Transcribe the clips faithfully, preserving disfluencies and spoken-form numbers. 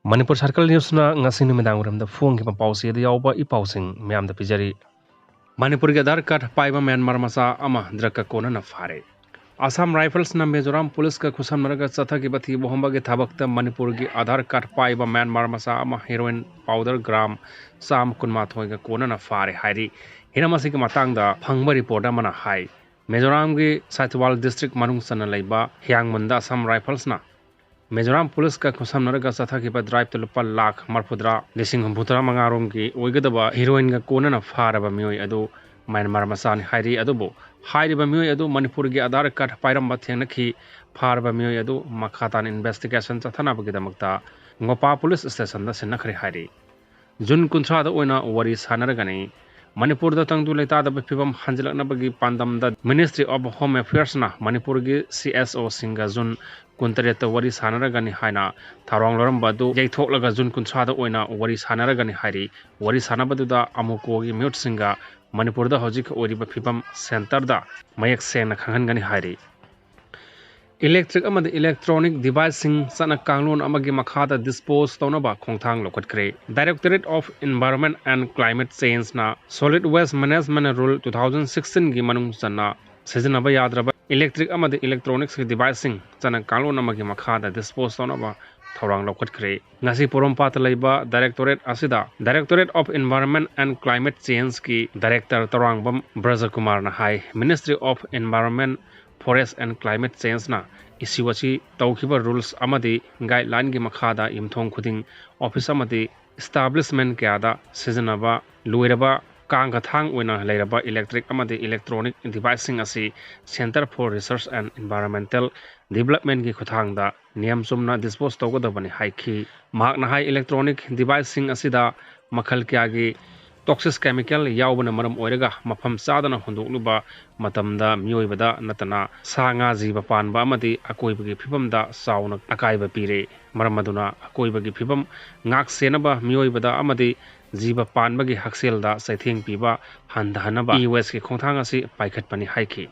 Manipur circle ꯅ꯭ꯌꯨꯁꯅ ꯉꯁꯤ ꯅꯨꯃꯤꯗꯥꯡ ꯋꯥꯏꯔꯝꯗ ꯐꯣꯡꯈꯤꯕ ꯄꯥꯎꯆꯦꯗ ꯌꯥꯎꯕ ꯏ ꯄꯥꯎꯁꯤꯡ ꯃꯌꯥꯝꯗ ꯄꯤꯖꯔꯤ꯫ ꯃꯅꯤꯄꯨꯔꯒꯤ ꯑꯥꯙꯥꯔ ꯀꯥꯔꯗ ꯄꯥꯏꯕ ꯃ꯭ꯌꯥꯟꯃꯥꯔ ꯃꯆꯥ ꯑꯃ ꯗ꯭ꯔꯒꯀ ꯀꯣꯟꯅꯅ ꯐꯥꯔꯦ꯫ ꯑꯁꯥꯝ ꯔꯥꯏꯐꯜꯁꯅ ꯃꯤꯖꯣꯔꯥꯝ ꯄꯨꯂꯤꯁꯀ ꯈꯨꯠꯁꯝꯅꯔꯒ ꯆꯠꯊꯈꯤꯕ ꯊꯤꯕ ꯍꯨꯝꯕꯒꯤ ꯊꯕꯛꯇ ꯃꯅꯤꯄꯨꯔꯒꯤ ꯑꯥꯙꯥꯔ ꯀꯥꯔꯗ ꯄꯥꯏꯕ ꯃ꯭ꯌꯥꯟꯃꯥꯔ ꯃꯆꯥ ꯑꯃ ꯍꯦꯔꯣꯏꯟ ꯄꯥꯎꯗꯔ ꯒ꯭ꯔꯥꯝ ꯆꯥꯝꯃ ꯀꯨꯟꯃꯥꯊꯣꯏꯒ ꯀꯣꯟꯅꯅ ꯐꯥꯔꯦ ꯍꯥꯏꯔꯤ꯫ ꯍꯤꯔꯝ ꯑꯁꯤꯒꯤ ꯃꯇꯥꯡꯗ ꯐꯪꯕ ꯔꯤꯄꯣꯔꯠ ꯑꯃꯅ ꯍꯥꯏ, ꯃꯤꯖꯣꯔꯥꯝꯒꯤ ꯁꯥꯏꯇꯋꯥꯜ ꯗꯤꯁꯇ꯭ꯔꯤꯛ ꯃꯅꯨꯡ ꯆꯟꯅ ꯂꯩꯕ ꯍꯤꯌꯥꯡꯃꯟꯗ ꯑꯁꯥꯝ ꯔꯥꯏꯐꯜꯁꯅ ꯃꯤꯖꯣꯔꯥꯝ ꯄꯨꯂꯤꯁꯀ ꯈꯨꯠꯁꯝꯅꯔꯒ ꯆꯠꯊꯈꯤꯕ ꯗ꯭ꯔꯥꯏꯚꯇ ꯂꯨꯄꯥ ꯂꯥꯈ ꯃꯔꯐꯨꯇꯔꯥ, ꯂꯤꯁꯤꯡ ꯍꯨꯝꯐꯨꯇꯔꯥ ꯃꯉꯥ ꯔꯣꯝꯒꯤ ꯑꯣꯏꯒꯗꯕ ꯍꯤꯔꯣꯏꯟꯒ ꯀꯣꯟꯅꯅ ꯐꯥꯔꯕ ꯃꯤꯑꯣꯏ ꯑꯗꯨ ꯃ꯭ꯌꯥꯟꯃꯥꯔ ꯃꯆꯥꯅꯤ ꯍꯥꯏꯔꯤ꯫ ꯑꯗꯨꯕꯨ ꯍꯥꯏꯔꯤꯕ ꯃꯤꯑꯣꯏ ꯑꯗꯨ ꯃꯅꯤꯄꯨꯔꯒꯤ ꯑꯥꯙꯥꯔ ꯀꯥꯔꯗ ꯄꯥꯏꯔꯝꯕ ꯊꯦꯡꯅꯈꯤ꯫ ꯐꯥꯔꯕ ꯃꯤꯑꯣꯏ ꯑꯗꯨ ꯃꯈꯥ ꯇꯥꯅ ꯏꯟꯚꯦꯁꯇꯤꯒꯦꯁꯟ ꯆꯠꯊꯅꯕꯒꯤꯗꯃꯛꯇ ꯉꯣꯄꯥ ꯄꯨꯂꯤꯁ ꯁ꯭ꯇꯦꯁꯟꯗ ꯁꯤꯟꯅꯈ꯭ꯔꯦ ꯍꯥꯏꯔꯤ꯫ ꯖꯨꯟ ꯀꯨꯟꯊ꯭ꯔꯥꯗ ꯑꯣꯏꯅ ꯋꯥꯔꯤ ꯁꯥꯟꯅꯔꯒꯅꯤ꯫ ꯃꯅꯤꯄꯨꯔꯗ ꯇꯪꯗꯨ ꯂꯩꯇꯥꯗꯕ ꯐꯤꯕꯝ ꯍꯟꯖꯤꯜꯂꯛꯅꯕꯒꯤ ꯄꯥꯟꯗꯝꯗ Ministry of Home Affairsꯅ ꯃꯅꯤꯄꯨꯔꯒꯤ ꯁꯤ ꯑꯦꯁ ꯑꯣꯁꯤꯡꯒ ꯖꯨꯟ ꯀꯨꯟꯇꯔꯦꯠꯇ ꯋꯥꯔꯤ ꯁꯥꯟꯅꯔꯒꯅꯤ ꯍꯥꯏꯅ ꯊꯧꯔꯥꯡ ꯂꯧꯔꯝꯕ ꯑꯗꯨ ꯌꯩꯊꯣꯛꯂꯒ ꯖꯨꯟ ꯀꯨꯟꯊ꯭ꯔꯥꯗ ꯑꯣꯏꯅ ꯋꯥꯔꯤ ꯁꯥꯟꯅꯔꯒꯅꯤ ꯍꯥꯏꯔꯤ꯫ ꯋꯥꯔꯤ ꯁꯥꯟꯅꯕꯗꯨꯗ ꯑꯃꯨꯀꯣꯒꯤ ꯃꯤꯍꯨꯠꯁꯤꯡꯒ ꯃꯅꯤꯄꯨꯔꯗ ꯍꯧꯖꯤꯛ ꯑꯣꯏꯔꯤꯕ ꯐꯤꯕꯝ ꯁꯦꯟꯇꯔꯗ ꯃꯌꯦꯛ ꯁꯦꯡꯅ ꯈꯪꯍꯟꯒꯅꯤ ꯍꯥꯏꯔꯤ꯫ ꯏꯂꯦꯛꯇ꯭ꯔꯤꯛ ꯑꯃꯗꯤ ꯏꯂꯦꯛꯇ꯭ꯔꯣꯅꯤꯛ ꯗꯤꯚꯥꯏꯁꯁꯤꯡ ꯆꯠꯅ ꯀꯥꯡꯂꯣꯟ ꯑꯃꯒꯤ ꯃꯈꯥꯗ ꯗꯤꯁꯄꯣꯖ ꯇꯧꯅꯕ ꯈꯣꯡꯊꯥꯡ ꯂꯧꯈꯠꯈ꯭ꯔꯦ꯫ Directorate of Environment and Climate Changeꯅ Solid Waste Management Rule two thousand sixteenꯒꯤ ꯃꯅꯨꯡ ꯆꯟꯅ ꯁꯤꯖꯤꯟꯅꯕ ꯌꯥꯗ꯭ꯔꯕ ꯏꯂꯦꯛꯇ꯭ꯔꯤꯛ ꯑꯃꯗꯤ ꯏꯂꯦꯛꯇ꯭ꯔꯣꯅꯤꯛꯁꯀꯤ ꯗꯤꯚꯥꯏꯁꯁꯤꯡ ꯆꯠꯅ ꯀꯥꯡꯂꯣꯟ ꯑꯃꯒꯤ ꯃꯈꯥꯗ ꯗꯤꯁꯄꯣꯖ ꯇꯧꯅꯕ ꯊꯧꯔꯥꯡ ꯂꯧꯈꯠꯈ꯭ꯔꯦ꯫ ꯉꯁꯤ ꯄꯣꯔꯣꯝꯄꯥꯠꯇ ꯂꯩꯕ Directorate ꯑꯁꯤꯗ Directorate of Environment and Climate Changeꯀꯤ Director Tourangbam ꯕ꯭ꯔꯖꯀꯨꯃꯥꯔꯅ high, Ministry of Environment, Forest and Climate Changeꯅ issue ꯑꯁꯤ ꯇꯧꯈꯤꯕ rules ꯑꯃꯗꯤ guidelineꯒꯤ ꯃꯈꯥꯗ ꯌꯨꯝꯊꯣꯡ ꯈꯨꯗꯤꯡ, office ꯑꯃꯗꯤ establishment ꯀꯌꯥꯗ ꯁꯤꯖꯤꯟꯅꯕ ꯂꯣꯏꯔꯕ ꯀꯥꯡꯒ ꯊꯥꯡ ꯑꯣꯏꯅ ꯂꯩꯔꯕ ꯏꯂꯦꯛꯇ꯭ꯔꯤꯛ ꯑꯃꯗꯤ ꯏꯂꯦꯛꯇ꯭ꯔꯣꯅꯤꯛ ꯗꯤꯚꯥꯏꯁꯁꯤꯡ ꯑꯁꯤ Centre for Research and Environmental Developmentꯀꯤ ꯈꯨꯠꯊꯥꯡꯗ ꯅꯤꯌꯝ ꯆꯨꯝꯅ ꯗꯤꯁꯄꯣꯖ ꯇꯧꯒꯗꯕꯅꯤ ꯍꯥꯏꯈꯤ꯫ ꯃꯍꯥꯛꯅ ꯍꯥꯏ, ꯏꯂꯦꯛꯇ꯭ꯔꯣꯅꯤꯛ ꯗꯤꯚꯥꯏꯁꯁꯤꯡ ꯑꯁꯤꯗ ꯃꯈꯜ ꯀꯌꯥꯒꯤ toxic chemical ꯌꯥꯎꯕꯅ ꯃꯔꯝ ꯑꯣꯏꯔꯒ ꯃꯐꯝ ꯆꯥꯗꯅ ꯍꯨꯟꯗꯣꯛꯂꯨꯕ ꯃꯇꯝꯗ ꯃꯤꯑꯣꯏꯕꯗ ꯅꯠꯇꯅ ꯁꯥ ꯉꯥ ꯖꯤꯕ ꯄꯥꯟꯕ ꯑꯃꯗꯤ ꯑꯀꯣꯏꯕꯒꯤ ꯐꯤꯕꯝꯗ ꯆꯥꯎꯅ ꯑꯀꯥꯏꯕ ꯄꯤꯔꯦ꯫ ꯃꯔꯝ ꯑꯗꯨꯅ ꯑꯀꯣꯏꯕꯒꯤ ꯐꯤꯕꯝ ꯉꯥꯛ ꯁꯦꯟꯅꯕ ꯃꯤꯑꯣꯏꯕꯗ ꯑꯃꯗꯤ ꯖꯤꯕ ꯄꯥꯟꯕꯒꯤ ꯍꯛꯁꯦꯜꯗ ꯆꯩꯊꯦꯡ ꯄꯤꯕ ꯍꯟꯊꯍꯟꯅꯕ e-wasteꯀꯤ ꯈꯣꯡꯊꯥꯡ ꯑꯁꯤ ꯄꯥꯏꯈꯠꯄꯅꯤ ꯍꯥꯏꯈꯤ꯫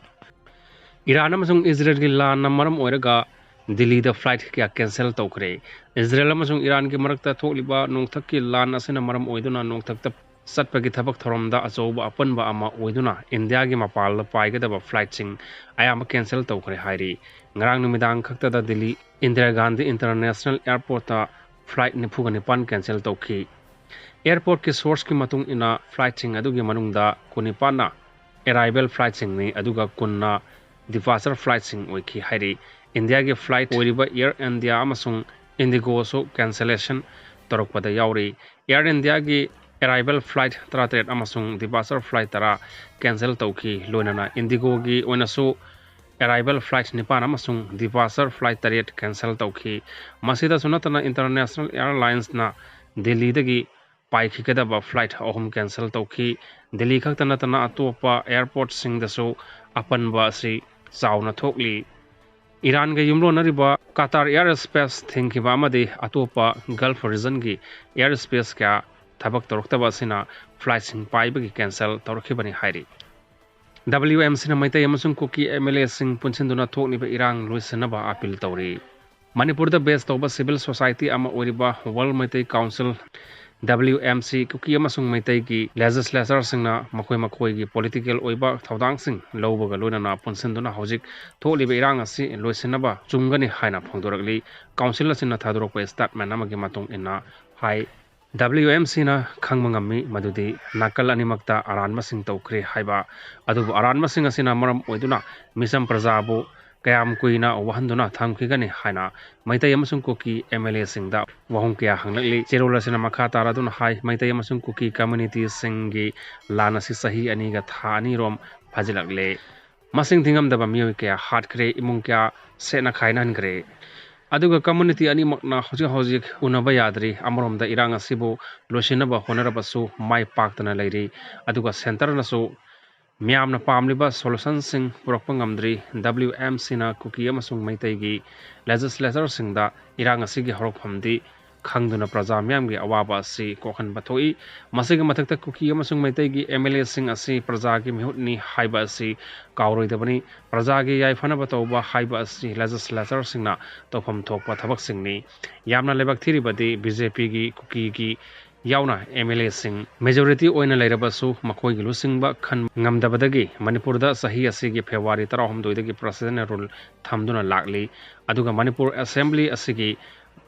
ꯏꯔꯥꯟ ꯑꯃꯁꯨꯡ ꯏꯖꯔꯦꯜꯒꯤ ꯂꯥꯟꯅ ꯃꯔꯝ ꯑꯣꯏꯔꯒ ꯗꯤꯜꯂꯤꯗ flight ꯀꯌꯥ cancel ꯇꯧꯈ꯭ꯔꯦ꯫ ꯏꯖꯔꯦꯜ ꯑꯃꯁꯨꯡ ꯏꯔꯥꯟꯒꯤ ꯃꯔꯛꯇ ꯊꯣꯛꯂꯤꯕ ꯅꯣꯡꯊꯛꯀꯤ ꯂꯥꯟ ꯑꯁꯤꯅ ꯃꯔꯝ ꯑꯣꯏꯗꯨꯅ ꯅꯣꯡꯊꯛꯇ ꯆꯠꯄꯒꯤ ꯊꯕꯛ ꯊꯧꯔꯝꯗ ꯑꯆꯧꯕ ꯑꯄꯟꯕ ꯑꯃ ꯑꯣꯏꯗꯨꯅ ꯏꯟꯗꯤꯌꯥꯒꯤ ꯃꯄꯥꯜꯗ ꯄꯥꯏꯒꯗꯕ flightꯁꯤꯡ ꯑꯌꯥꯝꯕ cancel ꯇꯧꯈ꯭ꯔꯦ ꯍꯥꯏꯔꯤ꯫ ꯉꯔꯥꯡ ꯅꯨꯃꯤꯗꯥꯡ ꯈꯛꯇꯗ ꯗꯤꯜꯂꯤ ꯏꯟꯗꯤꯔꯥ ꯒꯥꯟꯙꯤ International Airportꯇ flight ꯅꯤꯐꯨꯒ ꯅꯤꯄꯥꯟ cancel ꯇꯧꯈꯤ꯫ Airportꯀꯤ sourceꯀꯤ ꯃꯇꯨꯡ ꯏꯟꯅ flightꯁꯤꯡ ꯑꯗꯨꯒꯤ ꯃꯅꯨꯡꯗ ꯀꯨꯟꯅꯤꯄꯥꯟꯅ arrival flightꯁꯤꯡꯅꯤ, ꯑꯗꯨꯒ ꯀꯨꯟꯅ departure flightꯁꯤꯡ ꯑꯣꯏꯈꯤ ꯍꯥꯏꯔꯤ꯫ ꯏꯟꯗꯤꯌꯥꯒꯤ flight ꯑꯣꯏꯔꯤꯕ Air India ꯑꯃꯁꯨꯡ IndiGoꯁꯨ cancellation ꯇꯧꯔꯛꯄꯗ ꯌꯥꯎꯔꯤ꯫ Air Indiaꯒꯤ arrival flight ꯇꯔꯥꯇꯔꯦꯠ ꯑꯃꯁꯨꯡ departure flight ꯇꯔꯥ cancel ꯇꯧꯈꯤ꯫ ꯂꯣꯏꯅꯅ IndiGoꯒꯤ ꯑꯣꯏꯅꯁꯨ arrival flight ꯅꯤꯄꯥꯟ ꯑꯃꯁꯨꯡ departure flight ꯇꯔꯦꯠ cancel ꯇꯧꯈꯤ꯫ ꯃꯁꯤꯗꯁꯨ ꯅꯠꯇꯅ International Airlinesꯅ ꯗꯤꯜꯂꯤꯗꯒꯤ ꯄꯥꯏꯈꯤꯒꯗꯕ flight ꯑꯍꯨꯝ cancel ꯇꯧꯈꯤ꯫ ꯗꯤꯜꯂꯤ ꯈꯛꯇ ꯅꯠꯇꯅ ꯑꯇꯣꯞꯄ airportꯁꯤꯡꯗꯁꯨ ꯑꯄꯟꯕ ꯑꯁꯤ ꯆꯥꯎꯅ ꯊꯣꯛꯂꯤ꯫ ꯏꯔꯥꯟꯒ ꯌꯨꯝꯂꯣꯟꯅꯔꯤꯕ Qatar Air Space ꯊꯤꯡꯈꯤꯕ ꯑꯃꯗꯤ ꯑꯇꯣꯞꯄ Gulf regionꯒꯤ air space ꯀꯌꯥ ꯊꯕꯛ ꯇꯧꯔꯛꯇꯕ ꯑꯁꯤꯅ flightꯁꯤꯡ ꯄꯥꯏꯕꯒꯤ cancel ꯇꯧꯔꯛꯈꯤꯕꯅꯤ ꯍꯥꯏꯔꯤ꯫ WMCꯅ ꯃꯩꯇꯩ ꯑꯃꯁꯨꯡ ꯀꯨꯀꯤ MLAꯁꯤꯡ ꯄꯨꯟꯁꯤꯟꯗꯨꯅ ꯊꯣꯛꯂꯤꯕ ꯏꯔꯥꯡ ꯂꯣꯏꯁꯤꯟꯅꯕ appeal ꯇꯧꯔꯤ꯫ ꯃꯅꯤꯄꯨꯔꯗ base ꯇꯧꯕ civil society ꯑꯃ ꯑꯣꯏꯔꯤꯕ World Meitei Council, WMC, ꯀꯨꯀꯤ ꯑꯃꯁꯨꯡ ꯃꯩꯇꯩꯒꯤ legislatureꯁꯤꯡꯅ ꯃꯈꯣꯏ ꯃꯈꯣꯏꯒꯤ political ꯑꯣꯏꯕ ꯊꯧꯗꯥꯡꯁꯤꯡ ꯂꯧꯕꯒ ꯂꯣꯏꯅꯅ ꯄꯨꯟꯁꯤꯟꯗꯨꯅ ꯍꯧꯖꯤꯛ ꯊꯣꯛꯂꯤꯕ ꯏꯔꯥꯡ ꯑꯁꯤ ꯂꯣꯏꯁꯤꯟꯅꯕ ꯆꯨꯝꯒꯅꯤ ꯍꯥꯏꯅ ꯐꯣꯡꯗꯣꯔꯛꯂꯤ꯫ Council ꯑꯁꯤꯅ ꯊꯥꯗꯣꯔꯛꯄ statement ꯑꯃꯒꯤ ꯃꯇꯨꯡ ꯏꯟꯅ ꯍꯥꯏ, WMCꯅ ꯈꯪꯕ ꯉꯝꯃꯤ ꯃꯗꯨꯗꯤ ꯅꯥꯀꯜ ꯑꯅꯤꯃꯛꯇ ꯑꯔꯥꯟꯕꯁꯤꯡ ꯇꯧꯈ꯭ꯔꯦ ꯍꯥꯏꯕ, ꯑꯗꯨꯕꯨ ꯑꯔꯥꯟꯕꯁꯤꯡ ꯑꯁꯤꯅ ꯃꯔꯝ ꯑꯣꯏꯗꯨꯅ ꯃꯤꯆꯝ ꯄ꯭ꯔꯖꯥꯕꯨ ꯀꯌꯥꯝ ꯀꯨꯏꯅ ꯋꯥꯍꯟꯗꯨꯅ ꯊꯝꯈꯤꯒꯅꯤ ꯍꯥꯏꯅ ꯃꯩꯇꯩ ꯑꯃꯁꯨꯡ ꯀꯨꯀꯤ MLAꯁꯤꯡꯗ ꯋꯥꯍꯪ ꯀꯌꯥ ꯍꯪꯂꯛꯂꯤ꯫ ꯆꯦꯔꯣꯜ ꯑꯁꯤꯅ ꯃꯈꯥ ꯇꯥꯔꯗꯨꯅ ꯍꯥꯏ, ꯃꯩꯇꯩ ꯑꯃꯁꯨꯡ ꯀꯨꯀꯤ communityꯁꯤꯡꯒꯤ ꯂꯥꯟ ꯑꯁꯤ ꯆꯍꯤ ꯑꯅꯤꯒ ꯊꯥ ꯑꯅꯤꯔꯣꯝ ꯐꯥꯖꯤꯜꯂꯛꯂꯦ꯫ ꯃꯁꯤꯡ ꯊꯤꯉꯝꯗꯕ ꯃꯤꯑꯣꯏ ꯀꯌꯥ ꯍꯥꯠꯈ꯭ꯔꯦ, ꯏꯃꯨꯡ ꯀꯌꯥ ꯁꯦꯠꯅ ꯈꯥꯏꯅꯍꯟꯈ꯭ꯔꯦ꯫ ꯑꯗꯨꯒ community ꯑꯅꯤꯃꯛꯅ ꯍꯧꯖꯤꯛ ꯍꯧꯖꯤꯛ ꯎꯅꯕ ꯌꯥꯗ꯭ꯔꯤ꯫ ꯑꯃꯔꯣꯝꯗ ꯏꯔꯥꯡ ꯑꯁꯤꯕꯨ ꯂꯣꯏꯁꯤꯟꯅꯕ ꯍꯣꯠꯅꯔꯕꯁꯨ ꯃꯥꯏ ꯄꯥꯛꯇꯅ ꯂꯩꯔꯤ꯫ ꯑꯗꯨꯒ centreꯅꯁꯨ ꯃꯤꯌꯥꯝꯅ ꯄꯥꯝꯂꯤꯕ solutionꯁꯤꯡ ꯄꯨꯔꯛꯄ ꯉꯝꯗ꯭ꯔꯤ꯫ WMCꯅ ꯀꯨꯀꯤ ꯑꯃꯁꯨꯡ ꯃꯩꯇꯩꯒꯤ legislatureꯁꯤꯡꯗ ꯏꯔꯥꯡ ꯑꯁꯤꯒꯤ ꯍꯧꯔꯛꯐꯝꯗꯤ ꯈꯪꯗꯨꯅ ꯄ꯭ꯔꯖꯥ ꯃꯤꯌꯥꯝꯒꯤ ꯑꯋꯥꯕ ꯑꯁꯤ ꯀꯣꯛꯍꯟꯕ ꯊꯣꯛꯏ꯫ ꯃꯁꯤꯒꯤ ꯃꯊꯛꯇ ꯀꯨꯀꯤ ꯑꯃꯁꯨꯡ ꯃꯩꯇꯩꯒꯤ MLAꯁꯤꯡ ꯑꯁꯤ ꯄ꯭ꯔꯖꯥꯒꯤ ꯃꯤꯍꯨꯠꯅꯤ ꯍꯥꯏꯕ ꯑꯁꯤ ꯀꯥꯎꯔꯣꯏꯗꯕꯅꯤ꯫ ꯄ꯭ꯔꯖꯥꯒꯤ ꯌꯥꯏꯐꯅꯕ ꯇꯧꯕ ꯍꯥꯏꯕ ꯑꯁꯤ legislatorꯁꯤꯡꯅ ꯇꯧꯐꯝ ꯊꯣꯛꯄ ꯊꯕꯛꯁꯤꯡꯅꯤ꯫ ꯌꯥꯝꯅ ꯂꯥꯏꯕꯛ ꯊꯤꯔꯤꯕꯗꯤ BJPꯒꯤ ꯀꯨꯀꯤꯒꯤ ꯌꯥꯎꯅ MLAꯁꯤꯡ majority ꯑꯣꯏꯅ ꯂꯩꯔꯕꯁꯨ ꯃꯈꯣꯏꯒꯤ ꯂꯨꯆꯤꯡꯕ ꯈꯟ ꯉꯝꯗꯕꯗꯒꯤ ꯃꯅꯤꯄꯨꯔꯗ ꯆꯍꯤ ꯑꯁꯤꯒꯤ February ꯇꯔꯥꯍꯨꯝꯗꯣꯏꯗꯒꯤ Presidential Rule ꯊꯝꯗꯨꯅ ꯂꯥꯛꯂꯤ꯫ ꯑꯗꯨꯒ ꯃꯅꯤꯄꯨꯔ Assembly ꯑꯁꯤꯒꯤ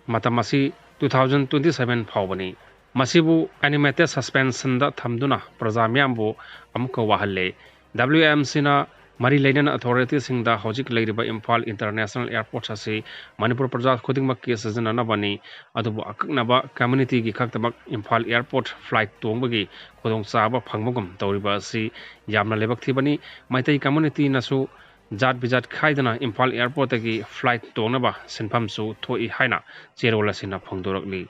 ꯃꯇꯝ ꯑꯁꯤ two thousand twenty seven ꯐꯥꯎꯕꯅꯤ꯫ ꯃꯁꯤꯕꯨ animated suspensionꯗ ꯊꯝꯗꯨꯅ ꯄ꯭ꯔꯖꯥ ꯃꯤꯌꯥꯝꯕꯨ ꯑꯃꯨꯛꯀ ꯋꯥꯍꯜꯂꯦ꯫ WMCꯅ ꯃꯔꯤ ꯂꯩꯅꯅ authorityꯁꯤꯡꯗ ꯍꯧꯖꯤꯛ ꯂꯩꯔꯤꯕ ꯏꯝꯐꯥꯜ International Airport ꯑꯁꯤ ꯃꯅꯤꯄꯨꯔ ꯄ꯭ꯔꯖꯥ ꯈꯨꯗꯤꯡꯃꯛꯀꯤ ꯁꯤꯖꯤꯟꯅꯅꯕꯅꯤ, ꯑꯗꯨꯕꯨ ꯑꯀꯛꯅꯕ communityꯒꯤ ꯈꯛꯇꯃꯛ ꯏꯝꯐꯥꯜ Airport flight ꯇꯣꯡꯕꯒꯤ ꯈꯨꯗꯣꯡꯆꯥꯕ ꯐꯪꯕꯒꯨꯝ ꯇꯧꯔꯤꯕ ꯑꯁꯤ ꯌꯥꯝꯅ ꯂꯥꯏꯕꯛ ꯊꯤꯕꯅꯤ꯫ ꯃꯩꯇꯩ communityꯅꯁꯨ ꯖꯥꯠ ꯕꯤꯖꯥꯠ ꯈꯥꯏꯗꯅ ꯏꯝꯐꯥꯜ Airportꯇꯒꯤ flight ꯇꯣꯡꯅꯕ ꯁꯤꯟꯐꯝꯁꯨ ꯊꯣꯛꯏ ꯍꯥꯏꯅ ꯆꯦꯔꯣꯜ ꯑꯁꯤꯅ ꯐꯣꯡꯗꯣꯔꯛꯂꯤ꯫